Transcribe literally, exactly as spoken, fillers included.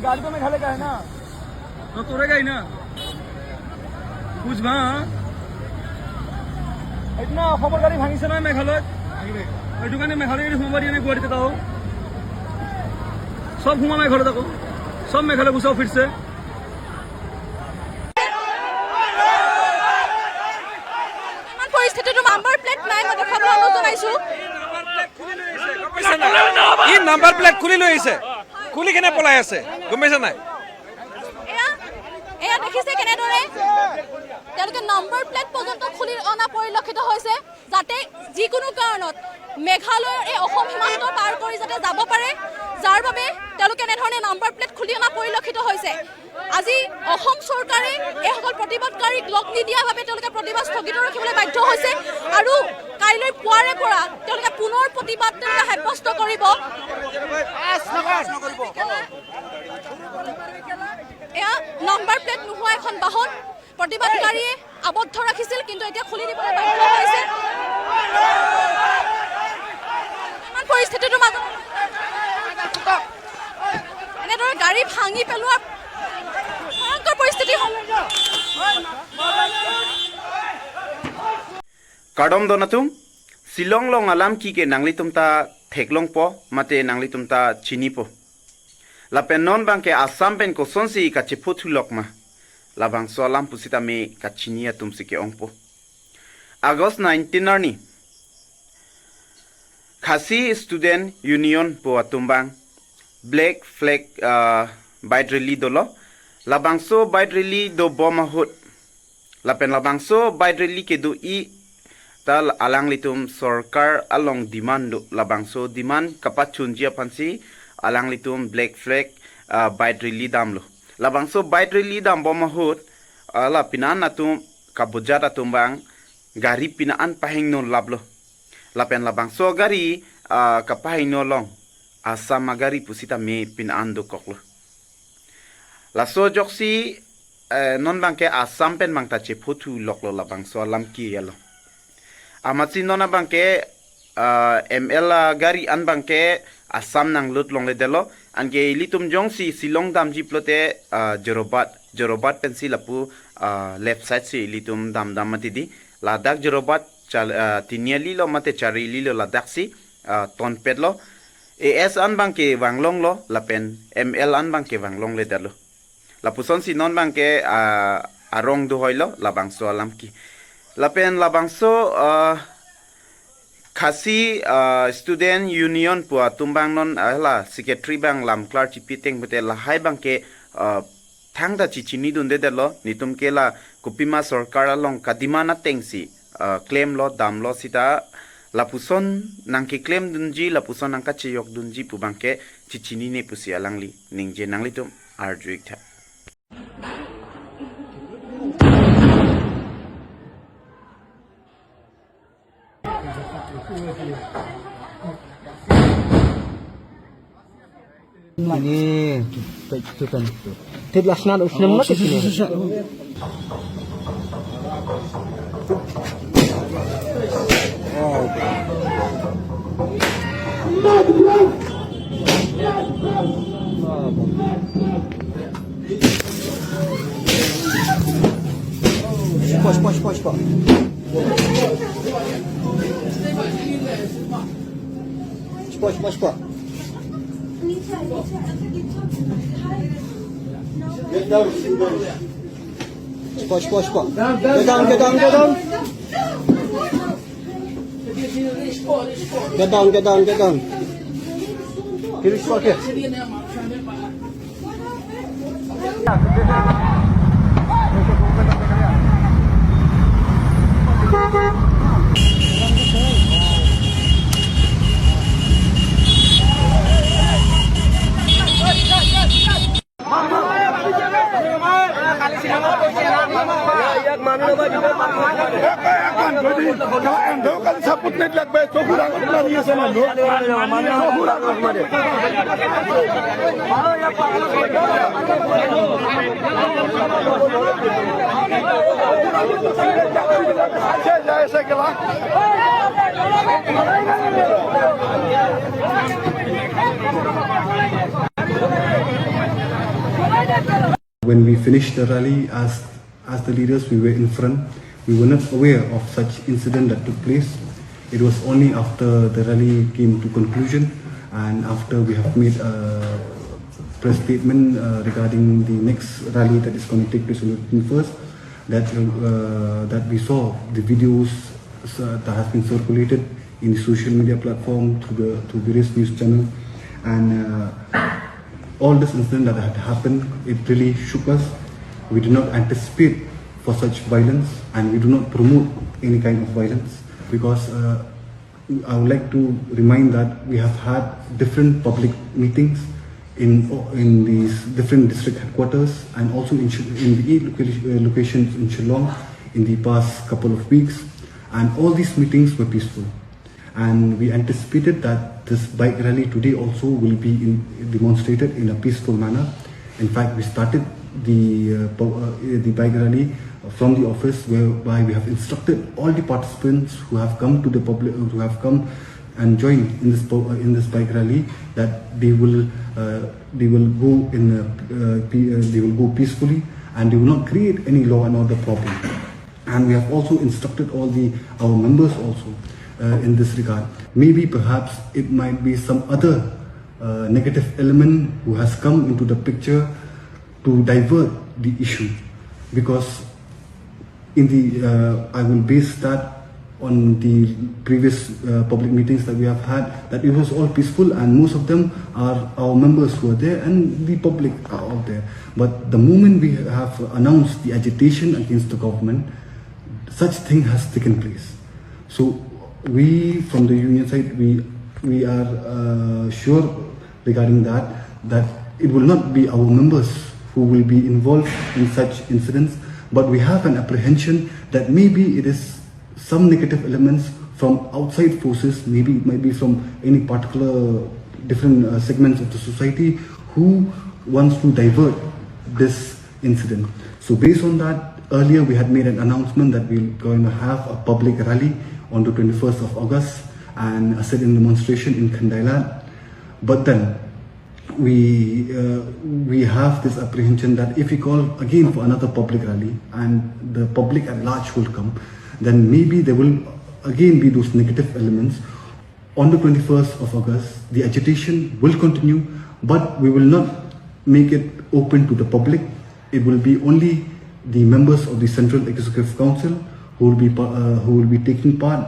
गाड़ी तो मेघालय का है ना? तो तोरे का ही ना। বুঝবা। ইমান অসমৰ গাড়ী ভাঙিছে নহয় মেঘালয়ত। এইটো কাৰণে মেঘালয় এৰি সোমাব দিয়া নাই গুৱাহাটীত আকৌ। চব সোমাম মেঘালয়ত আকৌ। চব মেঘালয় গুচাও ফিৰছে। ইমান পৰিস্থিতিটো নাম্বাৰ প্লেট নাই, মই দেখাবলৈ অনুৰোধ জনাইছো। ই নাম্বাৰ প্লেট খুলি লৈ আহিছে। খুলি কেনে পলাই আছে, গম পাইছে নাই? এয়া, এয়া দেখিছে কেনেদৰে তেওঁলোকে নাম্বাৰ প্লেট পৰ্যন্ত খুলি অনা পৰিলক্ষিত হৈছে, যাতে যিকোনো কাৰণত মেঘালয়ৰ এই অসম সীমান্ত পাৰ কৰি যাতে যাব পাৰে, যাৰ বাবে তেওঁলোকে এনেধৰণে নাম্বাৰ প্লেট খুলি অনা পৰিলক্ষিত হৈছে। আজি অসম চৰকাৰে এইসকল প্ৰতিবাদকাৰীক লগ নিদিয়াৰ বাবে তেওঁলোকে প্ৰতিবাদ স্থগিত ৰাখিবলৈ বাধ্য হৈছে আৰু কাইলৈ পুৱাৰে পৰা তেওঁলোকে পুনৰ প্ৰতিবাদ তেওঁলোকে সাব্যস্ত কৰিব। এয়া নাম্বাৰ প্লেট নোহোৱা এখন বাহন প্ৰতিবাদকাৰীয়ে আবদ্ধ ৰাখিছিল, কিন্তু এতিয়া খুলি দিবলৈ বাধ্য হৈছে। ইমান পৰিস্থিতিটোৰ মাজত এনেদৰে গাড়ী ভাঙি পেলোৱাৰ ভয়ংকৰ পৰিস্থিতি হ'ল। Kardom don atum, Shillong along alam ke nanglitum ta theklongpo, mate nanglitum ta chinipo. Lapen non abangke Assam pen kosonsi kachephothu lok ma, labangso alam pusitame kachini atumsi ke-ongpo. August nineteen arni Khasi Student Union pu atum abang Black Flag, ah, bike rally dolo. Labangso bike rally dobom ahut, lapen labangso bike rally kedo-i ta alanglitum sorkar along demand do, labangso demand kapachunji aphansi alanglitum Black Flag, ah, bike rally damlo. Labangso bike rally dambom ahut, ah, la pini an atum kabujat atum abang gari pini an pahingno laplo. Lapen labangso gari, ah, kapahingno along Assam agari pusitame pini an dokoklo. Laso ajoksi, eh, non abangke Assam pen abang ta chephothu loklo labangso alam ke along. Amatsi non abangke, ah, M L agari an abangke Assam nanglut longledetlo. Anke ilitum jongsi Shillong damji pulote, ah, Jorabat, Jorabat pensi lapu, ah, left side si ilitum damdam mati di. Ladak Jorabat chal-, ah, tiniali lo mate chariali lo ladaksi, ah, tonpetlo. A S an abangke vanglonglo, lapen M L an abangke vanglongledetlo. Lapusonsi non abangke, ah, arong dohoilo, labangso alam ke. Lapen labangso, ah, Khasi, ah, Student Union pu atum abang non, ah, la secretary abang lam klar chipi ateng pute lahai abangke, ah, thangta chechinidundedetlo, netum ke la kopima sorkar along kademand atengsi, ah, klemlo, damlo sita lapuson nangkeklemdunji, lapuson nangkacheyokdunji pu abangke chechinine pusi alangli ningje, nanglitum arju-ik tha. Ini tutupan. Tip lasnat usnem na susah. Spot, spot, spot, spot. Spot, spot, spot. Get down, sit down. Spot, spot, spot. Get down, get down, get down. Get down, get down, get down. Here is spot here. When we finished the rally, as, as the leaders, we were in front. We were not aware of such incident that took place. It was only after the rally came to conclusion and after we have made a press statement uh, regarding the next rally that is going to take place on the twenty-first that uh, that we saw the videos uh, that has been circulated in the social media platform through the through various news channel, and uh, all this incident that had happened, it really shook us. We do not anticipate for such violence, and we do not promote any kind of violence because uh, I would like to remind that we have had different public meetings in in these different district headquarters and also in, Shi- in the eight loca- uh, locations in Shillong in the past couple of weeks, and all these meetings were peaceful. And we anticipated that this bike rally today also will be in, demonstrated in a peaceful manner. In fact, we started the uh, po- uh, the bike rally from the office, whereby we have instructed all the participants who have come to the public, who have come and joined in this po- uh, in this bike rally, that they will uh, they will go in uh, uh, pe- uh, they will go peacefully and they will not create any law and order problem. And we have also instructed all the our members also uh, in this regard. Maybe perhaps it might be some other uh, negative element who has come into the picture to divert the issue, because in the uh, I will base that on the previous uh, public meetings that we have had, that it was all peaceful and most of them are our members who are there and the public are out there. But the moment we have announced the agitation against the government, such thing has taken place. So we from the union side, we we are uh, sure regarding that, that it will not be our members who will be involved in such incidents, but we have an apprehension that maybe it is some negative elements from outside forces, maybe it might be from any particular different uh, segments of the society who wants to divert this incident. So based on that, earlier we had made an announcement that we're going to have a public rally on the twenty-first of August and a sit-in demonstration in Khandailat. But then we uh, we have this apprehension that if we call again for another public rally and the public at large will come, then maybe there will again be those negative elements. On the twenty-first of August, the agitation will continue, but we will not make it open to the public. It will be only the members of the Central Executive Council who will be pa- uh, who will be taking part